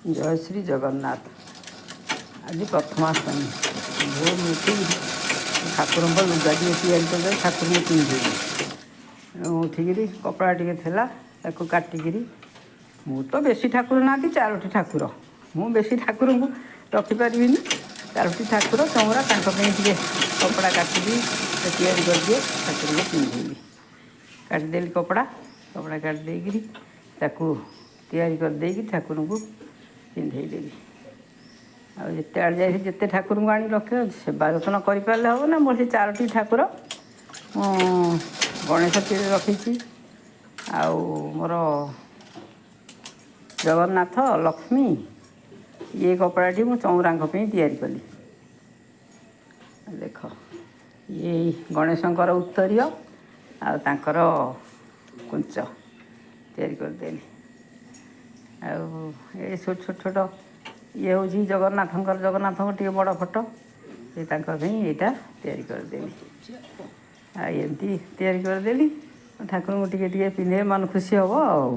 ଜୟ ଶ୍ରୀ ଜଗନ୍ନାଥ। ଆଜି ପ୍ରଥମାଷ୍ଟମୀ। ଭୋରୁ ଉଠିକି ଠାକୁରଙ୍କ ଲୁଗା ଟିକେ ତିଆରି କରିଦେଲି, ଠାକୁରଙ୍କୁ ପିନ୍ଧେଇଲି। ଉଠିକିରି କପଡ଼ା ଟିକେ ଥିଲା, ତାକୁ କାଟିକିରି, ମୁଁ ତ ବେଶୀ ଠାକୁର ନାହାନ୍ତି, ଚାରୋଟି ଠାକୁର, ମୁଁ ବେଶୀ ଠାକୁରଙ୍କୁ ରଖିପାରିବିନି। ଚାରୋଟି ଠାକୁର, ଚଉଁରା, ତାଙ୍କ ପାଇଁ ଟିକେ କପଡ଼ା କାଟିକି ତିଆରି କରିଦିଏ, ଠାକୁରଙ୍କୁ ପିନ୍ଧେଇବି। କାଟିଦେଲି କପଡ଼ା। କପଡ଼ା କାଟି ଦେଇକିରି ତାକୁ ତିଆରି କରିଦେଇକି ଠାକୁରଙ୍କୁ ପିନ୍ଧେଇଦେଲି। ଆଉ ଯେତେ ଆଡ଼େ ଯାଇ ଯେତେ ଠାକୁରଙ୍କୁ ଆଣି ରଖିବ, ସେବା ଯତ୍ନ କରିପାରିଲେ ହେବ ନା। ମୋର ସେ ଚାରୋଟି ଠାକୁର, ମୁଁ ଗଣେଶ ରଖିଛି ଆଉ ମୋର ଜଗନ୍ନାଥ, ଲକ୍ଷ୍ମୀ। ଇଏ କପଡ଼ାଟି ମୁଁ ଚଉଁରାଙ୍କ ପାଇଁ ତିଆରି କଲି। ଦେଖ, ଇଏ ଗଣେଶଙ୍କର ଉତ୍ତରୀୟ ଆଉ ତାଙ୍କର କୁଞ୍ଚ ତିଆରି କରିଦେଲି। ଆଉ ଏ ଛୋଟ ଛୋଟ ଛୋଟ ଇଏ ହେଉଛି ଜଗନ୍ନାଥଙ୍କର, ଜଗନ୍ନାଥଙ୍କ ଟିକେ ବଡ଼ ଫଟୋ, ସେ ତାଙ୍କ ପାଇଁ ଏଇଟା ତିଆରି କରିଦେଲି। ଆଉ ଏମିତି ତିଆରି କରିଦେଲି, ଠାକୁରଙ୍କୁ ଟିକେ ଟିକେ ପିନ୍ଧେ, ମନ ଖୁସି ହେବ ଆଉ।